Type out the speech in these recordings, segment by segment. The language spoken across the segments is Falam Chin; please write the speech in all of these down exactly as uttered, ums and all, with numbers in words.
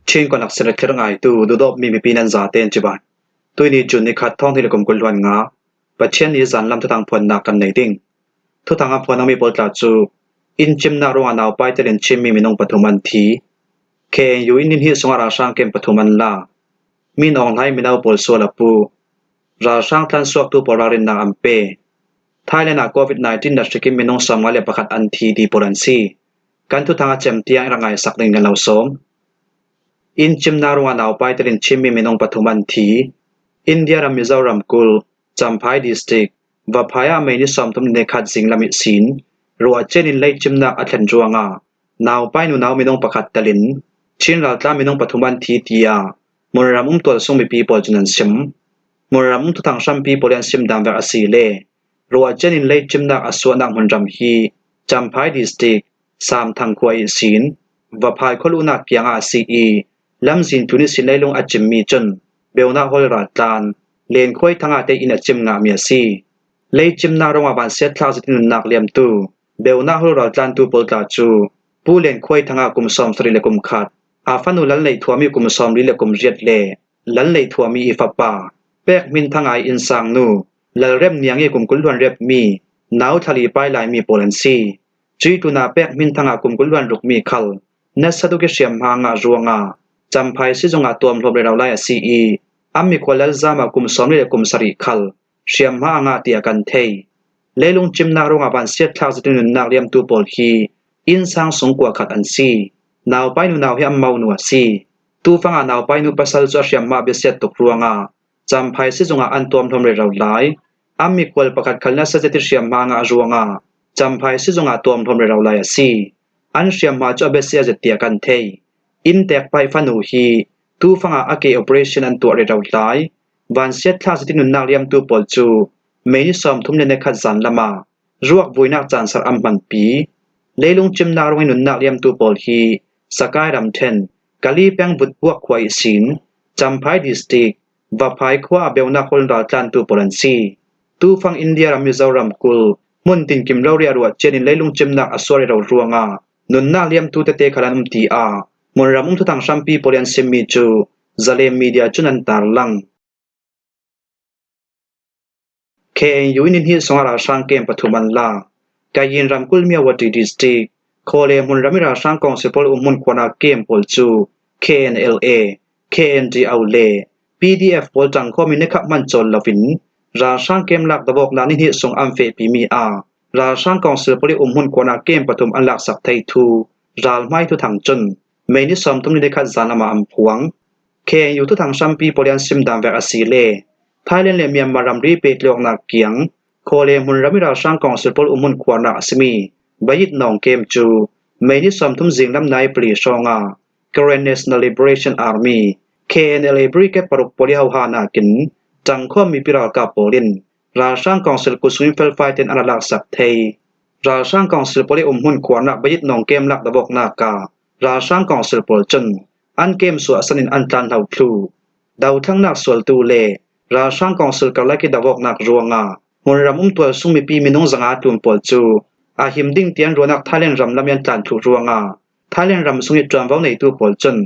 Chin kuanak sira thlir ngaitu dudawpmi mipi nan zaten cibai. Tuini June ni khat thawng hnih le kum kul hluan nga, Pathian ni zanlam thuthang phuannak kan nei ding. Thuthang a phuan mi pawl tla cu, inn cimnak ruangah naupai telin Chinmi minung pathum an thi. K N U in inn hnih sungah ralhrang kem pathum an la. Min Aung Hlaing mino pawl sual a pu. Ralhrang tlansuaktu pawl ralrinnak an pe. Thailand ah covid nineteen na hrikin minung sawmnga le pakhat an thi ti pawl an si. Kan thuthang a cem tiang i rak ngaisak ding kan lo sawm. Inn cimnak ruangah naupai telin Chinmi minung pathum an thi. India ram Mizoram kul, Champhai District, Vaphai ah May ni sawmthum le khat zinglam ihsin, ruah cianin lei cimnak a thlen ruangah, naupai nunau minung pakhat telin, Chin raltlan minung pathum an thi tiah, hmunram um tualsung mipi pawl cun an sim. Hmunram um thuthang hrampi pawl i an sim dan vek a si le, ruah cianin lei cimnak a suahnak hmunram hi, Champhai District, Samthang khua ihsin, Vaphai khua luhnak kiangah a si i, lamzin tlun ihsin leilung a cimmi cun, Beunak Hawl raltlan, Lenkhuai Thanga te in a cim ngahmi a si. Lei cimnak ruangah vansiatthlak zetin nunnak liamtu, Beunak Hawl raltlantu pawl tla cu, Pu Lenkhuai Thanga kum sawmsarih le kum khat, a fanu Lal Neih Thuami kum sawmli le kum riat le, Lal Neih Thuami i fapa, Pek Hmin Thanga i innsangnu, Lal Rem Niang i kum kul hluan riatmi, nau thal i pai laimi pawl an si. Cui tlunah Pek Hmin Thanga kum kul hluan rukmi khal, nasa tuk i hriamhma a ngah ruangah, Champhai sizungah tuamhlawm rero lai a si i, a mikhual Lalzam ah kum sawmli le kum sarih khal, hriamhma a ngah tiah kan thei. Leilung cimnak ruangah vansiatthlak zetin nunnak liamtu pawl hi, innsang sung kua khat an si. Naupai nunau hi an monu a si. Tufangah naupai nu pasal cu a hriamhma a biasiat tuk ruangah, Champhai sizungah an tuamhlawm rero lai. An mikhual pakhat khal nasa zet i hriamhma a ngah ruangah, Champhai sizungah tuamhlawm rero lai a si. An hriamhma cu a biasia zet tiah kan thei. Inn tekpai fanu hi, tufangah a ke operation an tuah rero lai. Vansiatthlak zetin nunnak liamtu pawl cu, May ni sawmthum le ni khat zan lamah, ruak vuinak caansar an hmanpi. Leilung cimnak ruangin nunnak liamtu pawl hi, Sakai ramṭhen, Kali peng Vutbuak khua ihsin, Champhai District, Vaphai khua ah Beunak Hawl raltlantu pawl an si. Tufang India ram Mizoram kul, hmun tinkim rori a ruah cianin leilung cimnak a suah rero ruangah, nunnak liamtu tete khal an um tiah, hmunram um thuthang hrampi pawl i an simmi cu, Zalen Media cun an tarlang. K N U in inn hnih sungah ralhrang kem pathum an la. Kayin ramkulh Myawaddy District, Khawle hmunram i ralhrang kawngsil pawl um hmun khuarnak kem pawl cu K N L A, K N D O le P D F pawl ṭangkhawm in ni khap hman cawl loin ralhrang kem lak dovawknak ni hnih sung an fehpimi ah ralhrang kawngsil pawl i um hmun khuarnak kem pathum an laksak thei thu ralhmai thuthang cun May ni sawmthum le ni khat zan lamah an phuang. K N U thuthang hrampi pawl i an sim dan vek a si le, Thailand le Myanmar ramri pehtlaihawknak kiang, Khawle hmunram i ralhrang kawngsil pawl um hmun khuarnak a simi, Bayit Nawng kem cu, May ni sawmthum zinglam nai pali hrawngah, Karen National Liberation Army, K N L A Brigade paruk pawl i hohanak in, ṭangkhawm mipi ralkap pawl in, ralhrang kawngsil kut sungin felfai tein an a laksak thei. Ralhrang kawngsil pawl i um hmun khuarnak Bayit Nawng kem lak dovawknak ah, ralhrang kawngsil pawl cun, an kem suahsan in an tlanhlo thluh. Dothlangnak sualtu le ralhrang kawngsil karlak i dovawknak ruangah hmunram um tualsung mipi minung zanga tlun pawl cu a him ding tian ruahnak Thailand ram lam i an tlan thluh ruangah Thailand ram sung i ṭuanvo neitu pawl cun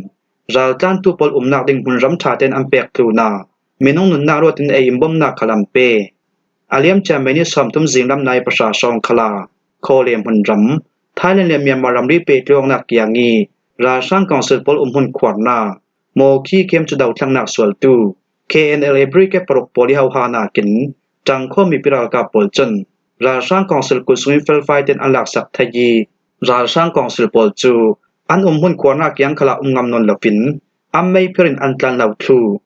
raltlantu pawl umnak ding hmunram ṭha tein an pek tlunah minung nunnak ruat in ei in bawmnak khal an pe. A liamcia May ni sawmthum zinglam nai pahra hrawng khalah Khawle hmunram, Thailand le Myanmar ramri pehtlaihawknak kiang i ralhrang kawngsil pawl um hmun khuarnak Mawkhi kem cu dothlangnak sualtu K N L A Brigade paruk pawl i hohanak in ṭangkhawm mipi ralkap pawl cun ralhrang kawngsil kut sungin felfai tein an laksak thei i ralhrang kawngsil pawl cu an um hmun khuarnak kiang khalah um ngam nawn loin an meiphir in an tlanhlo thluh.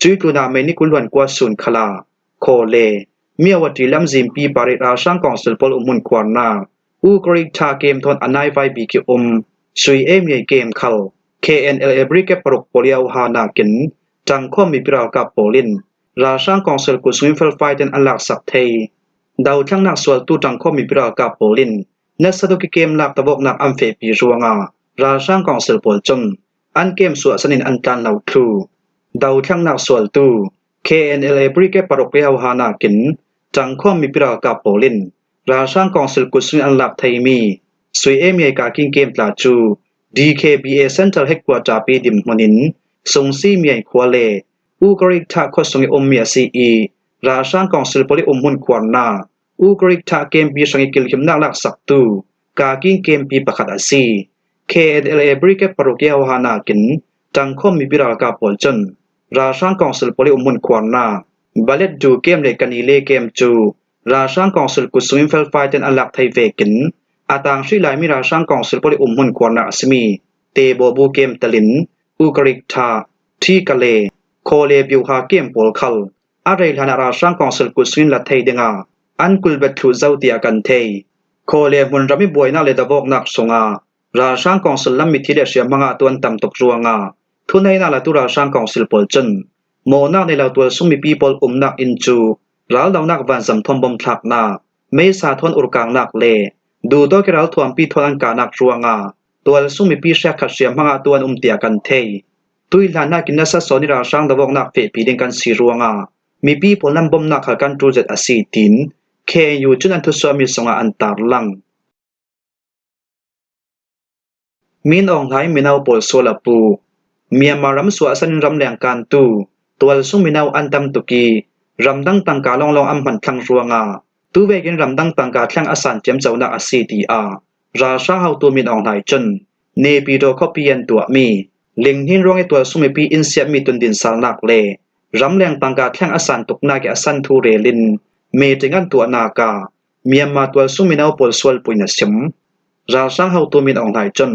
Cui tlunah May ni kul hluan kua sun khalah Khawle, Myawaddy lamzinpi par i ralhrang kawngsil pawl um hmun khuarnak, Ukrik ṭha kem thawn a naivai bik i um, Sui Emiai kem khal, K N L A Brigade paruk pawl i hohanak in, ṭangkhawm mipi ralkap pawl in, ralhrang kawngsil kut sungin felfai tein an laksak thei. Dothlangnak sualtu ṭangkhawm mipi ralkap pawl in, nasa tuk i kem lak dovawknak an fehpi ruangah, ralhrang kawngsil pawl cun, an kem suahsan in an tlanhlo thluh. Dothlangnak sualtu, K N L A Brigade paruk i hohanak in, ṭangkhawm mipi ralkap pawl in, ralhrang kawngsil kut sungin an lak theimi, Sui Emiai Kaking kem tla cu, D K B A Central Headquarter pi dim hmunin Sungsi Miai khua le Ukarikthak khuasung i ummi a si i, ralhrang council pawl i umhmun khuarna Ukarikthak kempi hrang i kilhimnak laksaktu kaking kempi pakhat a si. K N L A Brigade paruk i hohanakin ṭangkhawm mipi ralkap pawl cun ralhrang council pawl i umhmun khuarna Baletdu kem le Kanile kem cu ralhrang council kut sungin felfai ten an lak thei vekin a tang hrih laimi ralhrang council pawl i umhmun khuarnak a simi Tebobu kem telin Ukarikthak, Thikale, Khawle Biuha kem pawl khal a rei hlanah ralhrang council kut sungin la thei dingah an kulbet thluh zo tiah kan thei. Khawle hmunram i buainak le davawknak sungah ralhrang council lam mithi le hriamhma ngahtu an tam tuk ruangah thuneihnak latu ralhrang council pawl cun mawhnak nei lo tualsung mipi pawl umnak inn cu raldonak vanzam thawn bomthlaknak, meisa thawn urkangnak le duhdawk i ralthuampi thawn an kahnak ruangah tualsung mipi hriatkhat hriamhma ngahtu an um tiah kan thei. Tuihlannak in nasa sawn i ralhrang davawknak fehpi ding kan si ruangah mipi pawl nan bomnak khal kan ṭul zet a si, tiin K N U cun an thusuahmi sungah an tarlang. Min Aung Hlaing mino pawl sual a pu. Myanmar ram suahsan in ramleng kantu tualsung mino an tam tuk i, ramdang tangka lawnglawng an hman thlang ruangah tuvekin ramdang tangka thleng a san ciamconak a si, tiah ralhrang hotu Min Aung Hlaing cun Naypyidaw khuapi an tuahmi linghnin ruang i tualsung mipi in siatmi tundin salnak le ramleng tangka thleng a san tuknak i a san thu relin meeting an tuahnak ah Myanmar tualsung mino pawl sualpui in a sim. Ralhrang hotu Min Aung Hlaing cun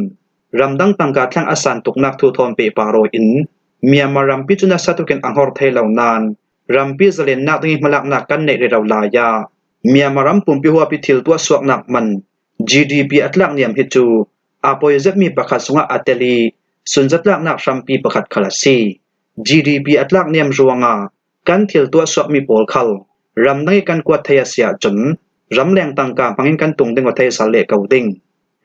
ramdang tangka thleng a san tuknak thu thawn pehpar aw in Myanmar rampi cu nasa tukin a hngor thei lo nain rampi zalennak ding i hmalaknak kan neih rero lai ah Myanmar ram pumpi huap i thil tuah suaknak man G D P a tlak niam hi cu a poi zetmi pakhat sungah a tel i sunzatlaknak hrampi pakhat khal a si. G D P a tlak niam ruangah kan thil tuah suakmi pawl khal ramdang i kan kuat thei a si ahcun ramleng tangka hmangin kan tung ding aw thei sal leh ko ding.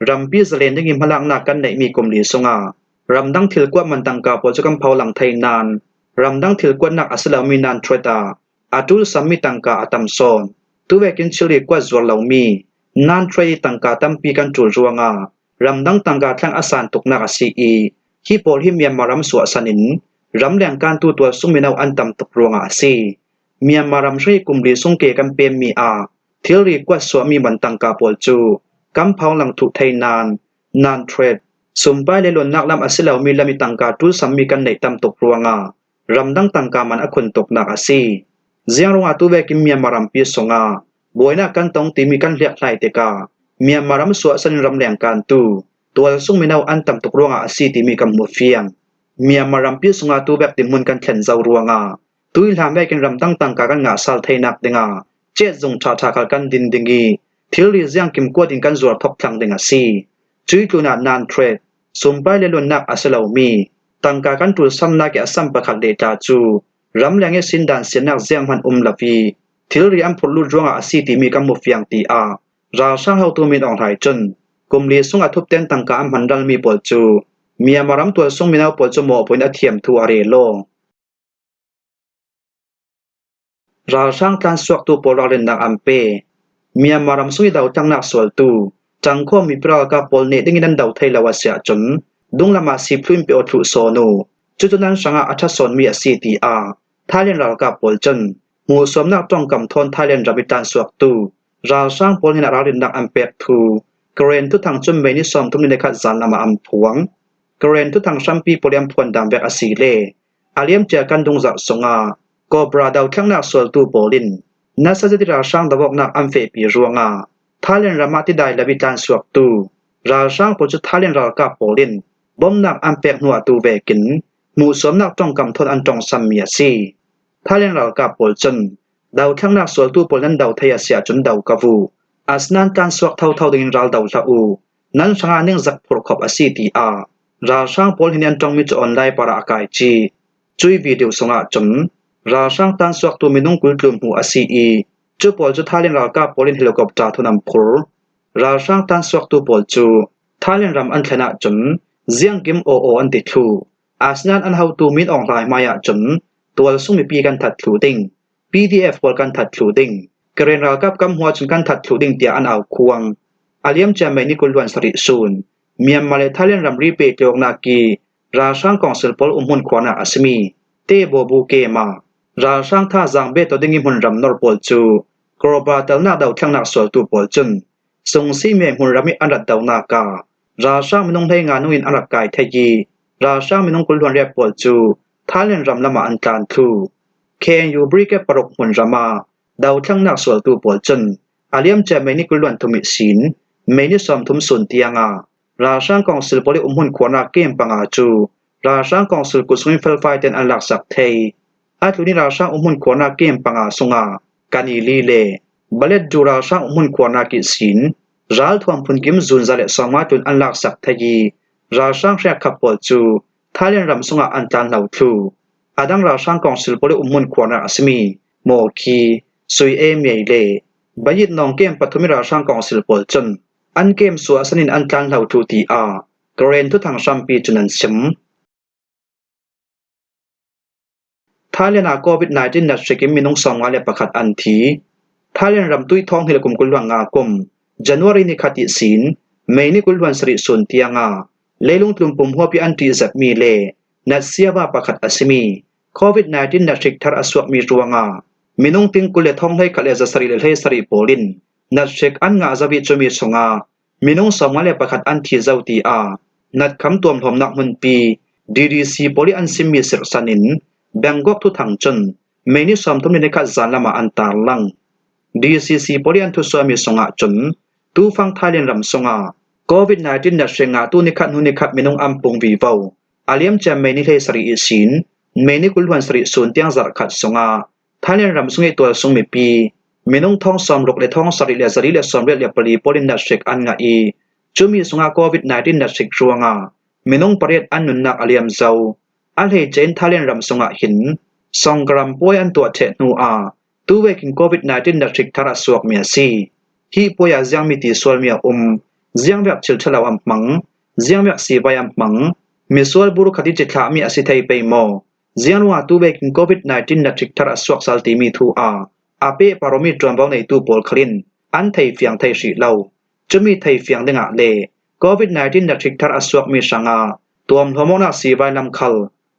Rampi zalen ding i hmalaknak kan neihmi kum li sungah ramdang thil kuat man tangka pawl cu kan pholang thei nain ramdang thil kuatnak a si lomi non-trade ah a ṭulsammi tangka a tam sawn. Tuvekin thilri kuat zuar lomi non-trade i tangka tampi kan ṭul ruangah ramdang tangka thleng a san tuknak a si i, hi pawl hi Myanmar ram suahsan in ramleng kantu tualsung mino an tam tuk ruangah a si. Myanmar ram hrang i kum li sung ke kan pemmi ah thilri kuat suahmi man tangka pawl cu kan pholang thuh thei nain non-trade, sumpai le luannak lam a si lomi lam i tangka ṭulsammi kan neih tam tuk ruangah ramdang tangka man a khun tuknak a si. Ziang ruangah tuvekin Myanmar rampi sungah buainak kan tong timi kan hliakhlai tikah Myanmar ram suahsan in ramleng kantu tualsung mino an tam tuk ruangah a si timi kan hmu fiang. Myanmar rampi sungah tuvek dinhmun kan thlen zo ruangah tuihlan vekin ramdang tangka kan ngah sal theinak dingah cetzung ṭhaṭha khal kan din ding i thilri ziangkim kuat in kan zuar thok thlang ding a si. Cuih tlunah non-trade, sumpai le luannak a si lomi tangka kan ṭulsamnak i a sam pakhat le tla cu ramleng i sindan siannak zianghman um lo i thilri an phurh lut ruangah a si timi kan hmu fiang, tiah ralhrang hotu Min Aung Hlaing cun kum li sung a thupten tangka an hman ralmi pawl cu Myanmar ram tualsung mino pawl cu mawhpuin a thiam thu a rel aw. Ralhrang tlansuaktu pawl ralrinnak an pe. Myanmar ram sung i dothlennak sualtu ṭangkhawm mipi ralkap pawl neh dingin an do thei lo a si ahcun dunglam ah siplu in pe aw thluh sawn uh. Cucu nan hrangah a ṭha sawnmi a si, tiah Thailand ralkap pawl cun hmuhsuamnak ṭongkam thawn Thailand ram i tlansuaktu ralhrang pawl hnenah ralrinnak an pek thu Karen thuthang cun May ni sawmthum ni le khat zanlam ah an phuang. Karen thuthang hrampi pawl i an phuan dan vek a si le a liamcia kan dungzarh sungah Cobra dothlennak sualtu pawl in nasa zet i ralhrang doawknak an fehpi ruangah Thailand ram ah tidai lo i tlansuaktu ralhrang pawl cu Thailand ralkap pawl in bomnak an pek hnu ah tu vekin hmuhsuamnak ṭongkam thawn an ṭongsammi a si. Thailand ralkap pawl cun dothlennak sualtu pawl nan do thei a si ahcun do ko uh. Asinain tlansuak thotho dingin ral do hlah uh. Nan hrangah ningzak phurh khawp a si, tiah ralhrang pawl hin an ṭongmi cu online par ah a kaici. Cuih video sungah cun ralhrang tlansuaktu minung kul tlum hmuh a si i, cu pawl cu Thailand ralkap pawl in helicopter thawn an phur. Ralhrang tlansuaktu pawl cu Thailand ram an thlen ahcun ziangkim aw aw an ti thluh. Asinain an hotu Min Aung Hlaing hmaiah cun tualsung mipi kan that thluh ding, P D F pawl kan that thluh ding, Karen ralkap kan hmuh ahcun kan that thluh ding tiah an au khuang. A liamcia May ni kul hluan sarih sun Myanmar le Thailand ramri pehtlawknak i ralhrang kawngsil pawl umhmun khuanak a simi Tebaw Bu kem ah ralhrang thazaang bet aw ding i hmunram nor pawl cu Cobra telnak dothlennak sualtu pawl cun sungsi mei hmunram i an rat donak ah ralhrang minung hleinga nung in an rak kai thei i ralhrang minung kul hluan riat pawl cu Thailand ram lamah an tlan thlu. K N U Brigade paruk hmunram ah dothlennak sualtu pawl cun a liamcia mei ni kul hluan thum ihsin mei ni sawmthum sun tiang ah ralhrang kawngsil pawl i umhmun khuanak kem panga cu ralhrang kawngsil kut sungin felfai ten an laksak thei. A tlun i ralhrang umhmun khuanak kem panga sungah kan i li le Balet Du ralhrang umhmun khuanak ihsin ralthuam phunkim zunza le sawmnga tlun an laksak thei i ralhrang hriakkhap pawl cu Thailand ram sungah an tlan hlo thlu. A dang ralhrang kawngsil pawl i umhmun khuanak a simi Mawkhi, Sui E Miei le Bayit Nawng kem pathum i ralhrang kawngsil pawl cun an kem suahsan in an tlan hlo thlu, tiah Karen thuthang hrampi cun an sim. Thailand ah Covid nineteen nathrik in minung sawmnga le pakhat an thi. Thailand ramtuih thawng hnih le kum kul hluan nga kum January ni khat ihsin mei ni kul hluan sarih sun tiang ah leilung tlun pum huap i an ṭih zetmi le natsia va pakhat a simi Covid nineteen nathrik thar a suakmi ruangah minung ting kul le thawng hleikhat le zasarih le hleisarih pawl in nathrik an ngah zo i cumi sungah minung sawmnga le pakhat an thi zo, tiah natkham tuamhlawmnak hmunpi D D C pawl i an simmi sirhsan in Bangkok thuthang cun mei ni sawmthum le ni khat zan lamah an tarlang. D C C pawl i an thusuahmi sungah cun tufang Thailand ram sungah Covid nineteen nathrik ngahtu ni khat hnu ni khat minung an pung vivo. A liamcia mei ni hleisarih ihsin mei ni kul hluan sarih sun tiang zarh khat sungah Thailand ram sung i tualsung mipi minung thawng sawmruk le thawng sarih le zarih le sawmriat le pali pawl in nathrik an ngah i cumi sungah Covid nineteen nathrik ruangah minung pariat an nunnak a liam zo. A hleice in Thailand ram sungah hin Songkran puai an tuah ṭheh hnu ah tuvekin Covid nineteen nathrik thar a suakmi a si. Hi puai ah ziangmi ti sualmi a um, ziangvek thil ṭha lo an hmang, ziangvek sivai an hmang, misual bur khat i cithlahmi a si thei pei maw? Ziangruangah tuvekin Covid nineteen nathrik thar a suak sal timi thu ah a pehpar awmi ṭuanvo neitu pawl khal in an thei fiang thei hrih lo. Cumi thei fiang dingah le Covid nineteen nathrik thar a suakmi hrangah tuamhlawm awknak sivai lam khal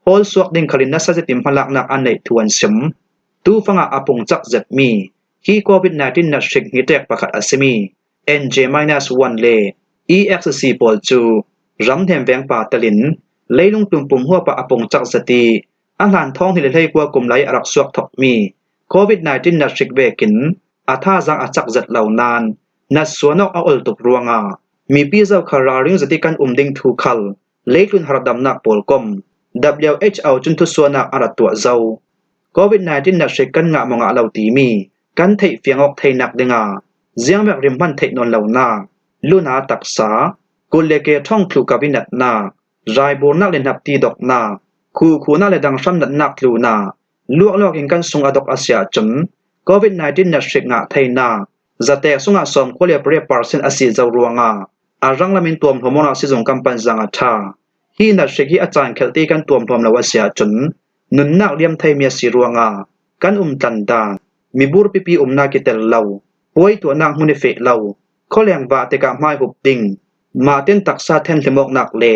hawl suak ding khal in nasa zetin hmalaknak an neih thu an sim. Tufangah a pung cak zetmi hi Covid nineteen nathrik hniṭek pakhat a simi N J minus one le E X C pawl cu ram hnem vengpa telin leilung tlun pum huap ah a pung cak zet i a hlan thawng hnih le hleikua kum lai a rak suak thokmi Covid nineteen nathrik vekin a thazaang a cak zet lo nain natsuan awk a ol tuk ruangah mipi zokhal ralring zet i kan um ding thu khal leitlun harhdamnak pawl kom W H O cun thusuahnak a rak tuah zo. Covid nineteen nathrik kan ngah maw ngah lo timi kan theih fiang awk theinak dingah ziangvek rim hman theih nawn lonak, luna taksa, kut le ke ṭhawng thluh kap i natnak, raiburnak le hnapti doknak, khuhkhuhnak le dang hram natnak tlunah luaklawk in kan sung a dok a si ahcun Covid nineteen nathrik ngah theinak zatek sungah sawmkua le pariat percent a si zo ruangah a ranglam in tuamhlawm awknak sizung kan pan zang a ṭha. Hi nathrik hi a caan khelhte kan tuamhlawm lo a si ahcun nunnak liam theimi a si ruangah kan um tlandan, mibur pipi umnak i tel lo, puai tuahnak hmun i feh lo, khualeng vah tikah hmaihup ding, mahten taksa thenhlim awknak le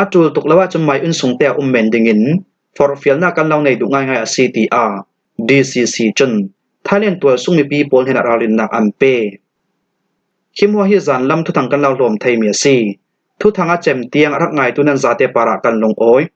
a ṭul tuk lo ahcun mai-un sungte ah um men dingin forhfialnak kan lo nei duh ngaingai a si, tiah D C C cun Thailand tualsung mipi pawl hnenah ralrinnak an pe. Hi hmuah hi zanlam thuthang kan lo hlawm theimi a si. Thuthang a cem tiang a rak ngaitu nan zate parah kan lungawi.